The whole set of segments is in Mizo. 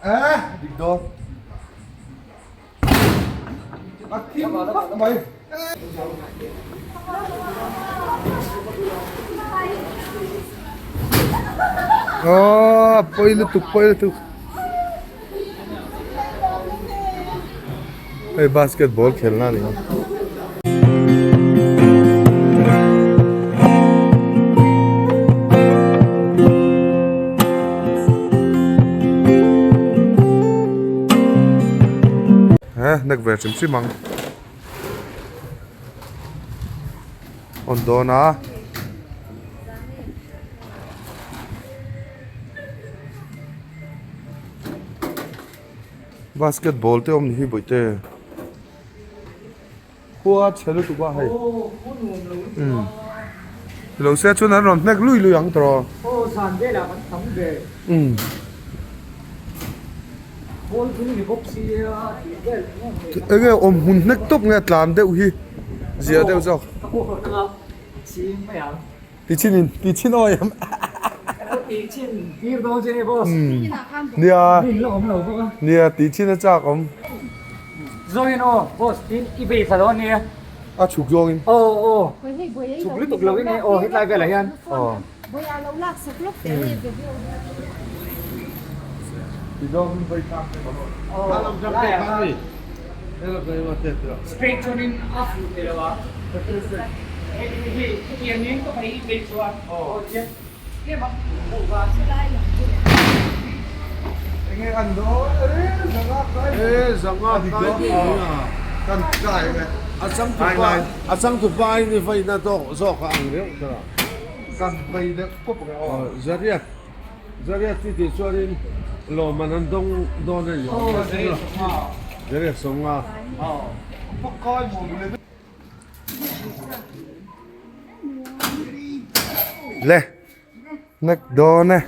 Eh, dik dawn. A thim vak mai. Aw, pawi lutuk, pawi lutuk. Hei basketball khelna a ni a. He nek ve hrim hrim ang on dawn a. Basketball te awm ni hi bawihte khua chhe lutuk a hei umm lo se chuan an rawn hnek lui lui ang tawh umm enge awm hmun hnek tawp nge a tlan deuh hi zia deuh zawk. Ti chin in ti chin awi em. Ti chin tir dawn che ni boss. Nia. Nia ti chin a chak awm. Zawngin aw boss tin i bei thla dawn nia. A chhuk zawngin. Aw aw. Chhuk lutuk lo in aw hetlai velah hian. Aw. Ti zawngin bei thlak te ka dawn. Aw. Straight chuanin a fuh thei lo a. A changtupa aiin i vaina zawk a ang reuh ta. Zariat Zariat ti tih chuanin lawmman an dawng dawn a ni. Zariat sawmnga. Le nek dawn e.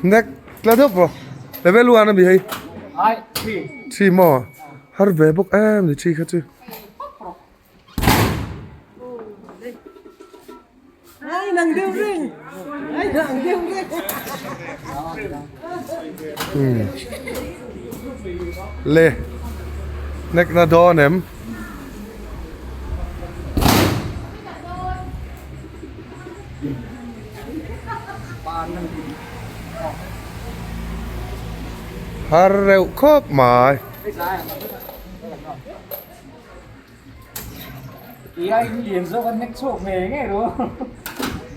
Nek tla deuh pawh level one a mi hei three maw har ve bawk em ni three kha chu. Le nek na dawn em? Har reuh khawp mai.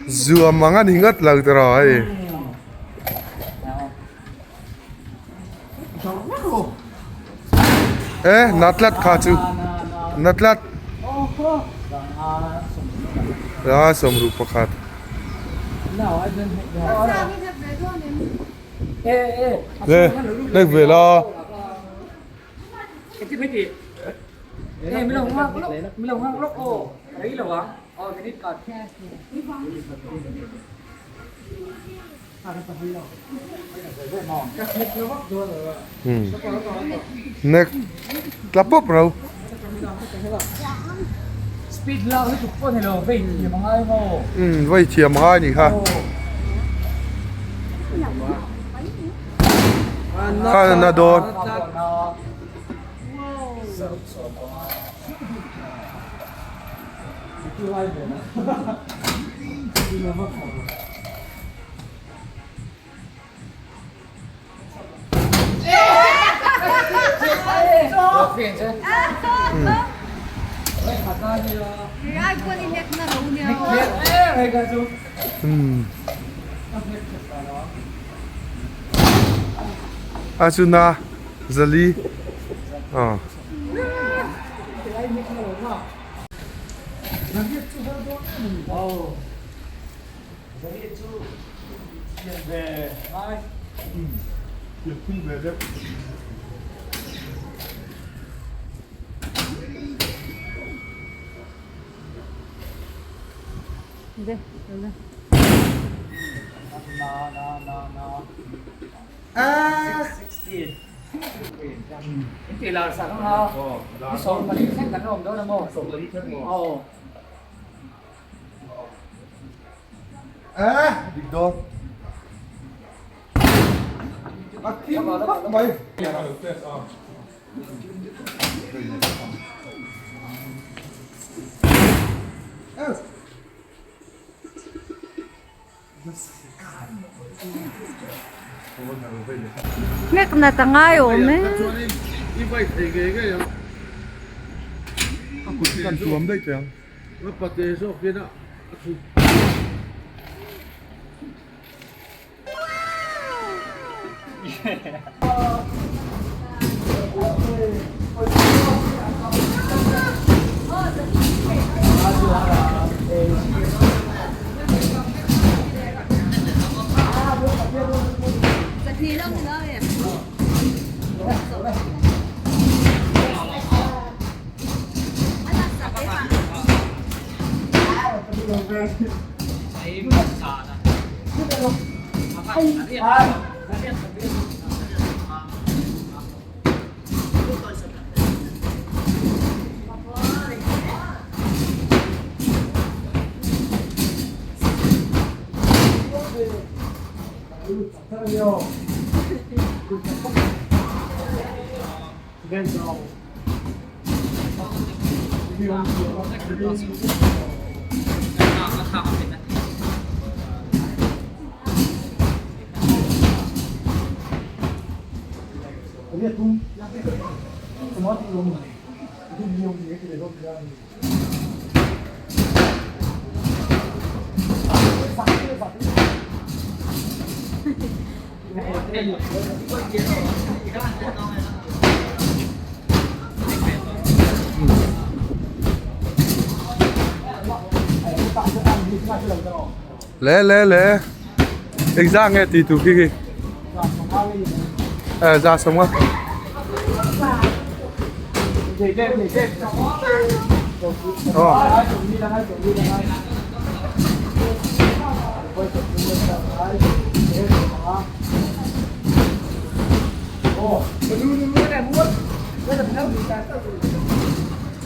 Zuam ang a ni ngawt lo tiraw hei. E na tlat kha chu na tlat a sawmruk pakhat. Le nek ve la. Nek tla pawp ro. Vei thiam a ngai a nih kha. Khan a dawn. A chu na zali aw. In tih lar sak anga ni 12 thleng kan awm dawn a maw? Aw. Eh, dik dawn. A thim vak mai. Hnek nat a ngai awm e. Le le le Engzah nge tih tur khi khi eh za sawm a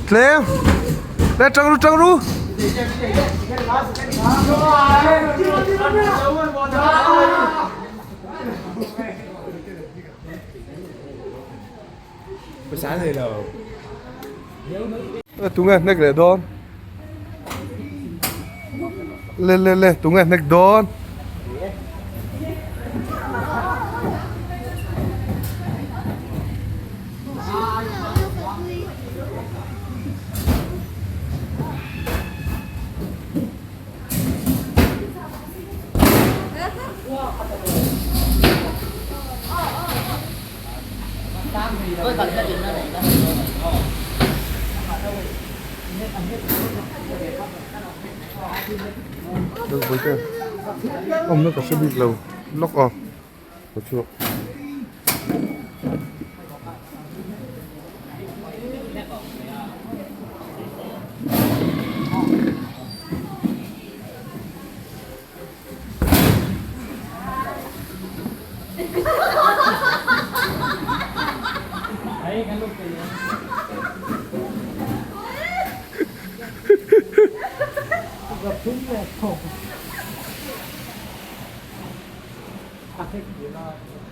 Tlem le tang ru tang ru Tunge hnek leh dawn le le le tunge hnek dawn. Awmna ka hre bik lo lawk a ka chhuak.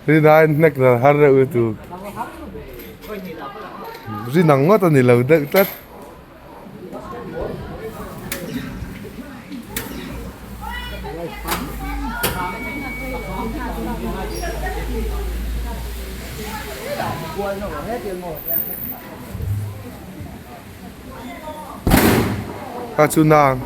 Rinai hnek dan har reuh lutuk. Rinang ngawt a ni lo deuh tlat. Kha chu nang.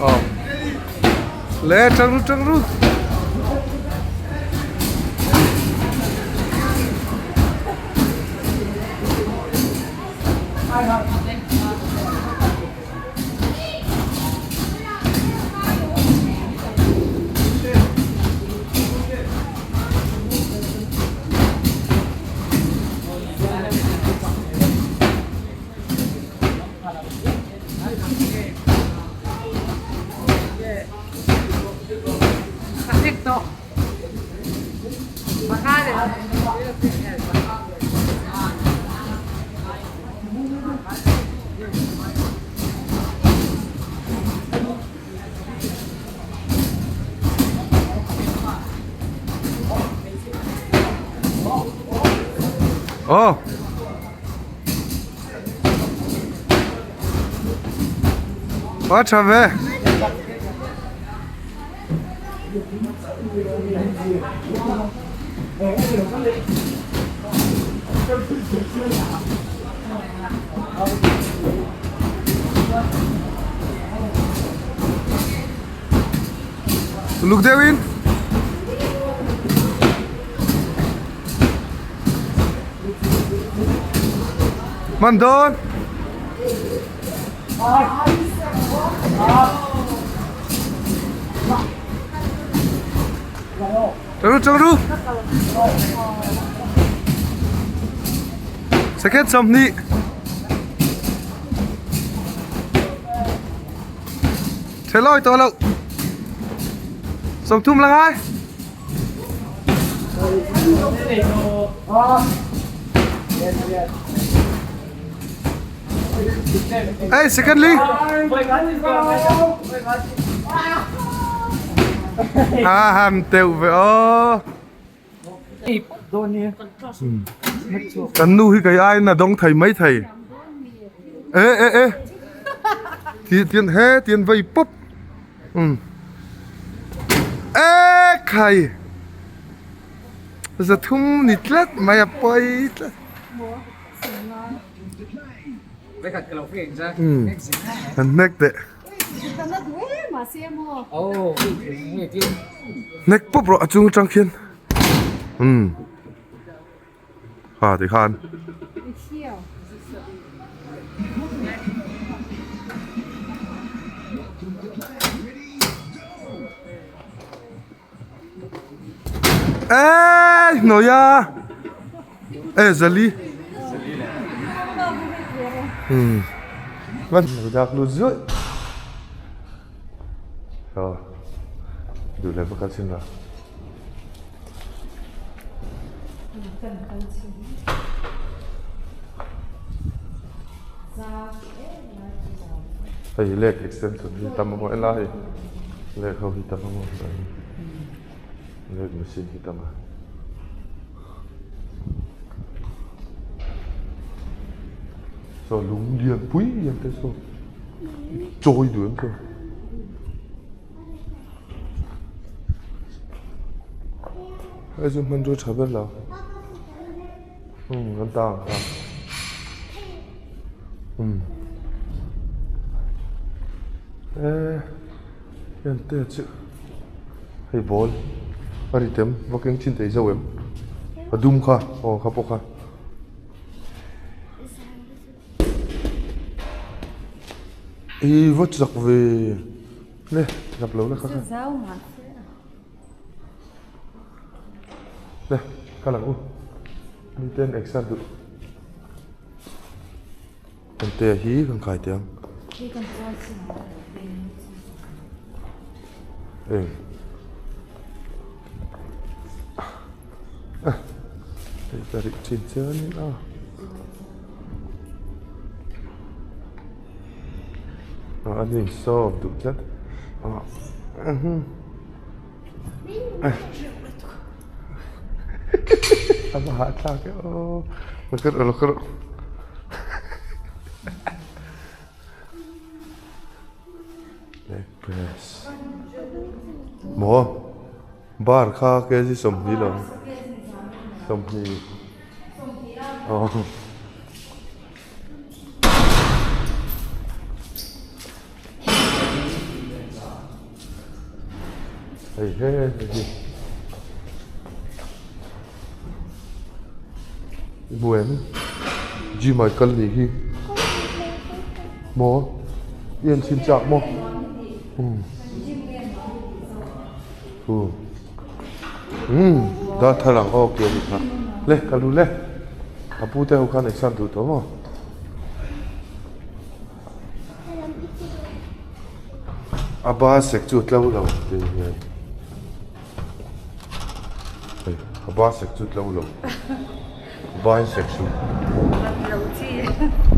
Aw le tang ru tang ru. Aw. A tha ve. Uluk deuhin. Man dawn. Chang ru chang ru. Second 20. Thế lôi tôi lộ. 30 là ai? Hey, secondly. À, hàm teu ve aw. Kan nu hi kei aiin a dawng thei mai thei. E e e. Ti tian he tian vei pawp. Um. E khai. Zathum ni tlat mai a pawi tlat. Um. Kan hnek teh. Hnek pawp rawh a chung atang khian. Um. Ha tikhan. Ê nổi à Ê Zali Ừ Vâng dak lu zuih Rồi Đủ lấy bác xin vào Hei lek extension hi tam a maw helai hei lek ho hi tam a maw lek machine hi tam a. Saw lung lian pui lian te saw chawi duh em saw. Hei chu hmanrua tha ber lo umm kan ta ang kha umm eee heng te chu hei ball a ri tem va keng chin thei zauh em a dum kha aw kha pawh kha. I va chak ve le zap lo la kha kha le ka lang u mi ten exer duh kan te hi kan khai teh ang eng hei ka rih thin chianin a. A ni saw duh tlat a va hahthlak e aw ka rawh leg press maw bar kha kg 20 lo 20 aw. Hei he hei hi. I hmu em? Gym ah i kal nih hi. Maw? I en chhin chak maw? Umm. Umm. Umm darthlalang aw ke a ni kha. Le ka lu le. A pu te ho khan exam duh tawh maw? A ba sek chu tlo lo tih hian hei a ba sek chu tlo lo a ba in sek chu. Lo chi.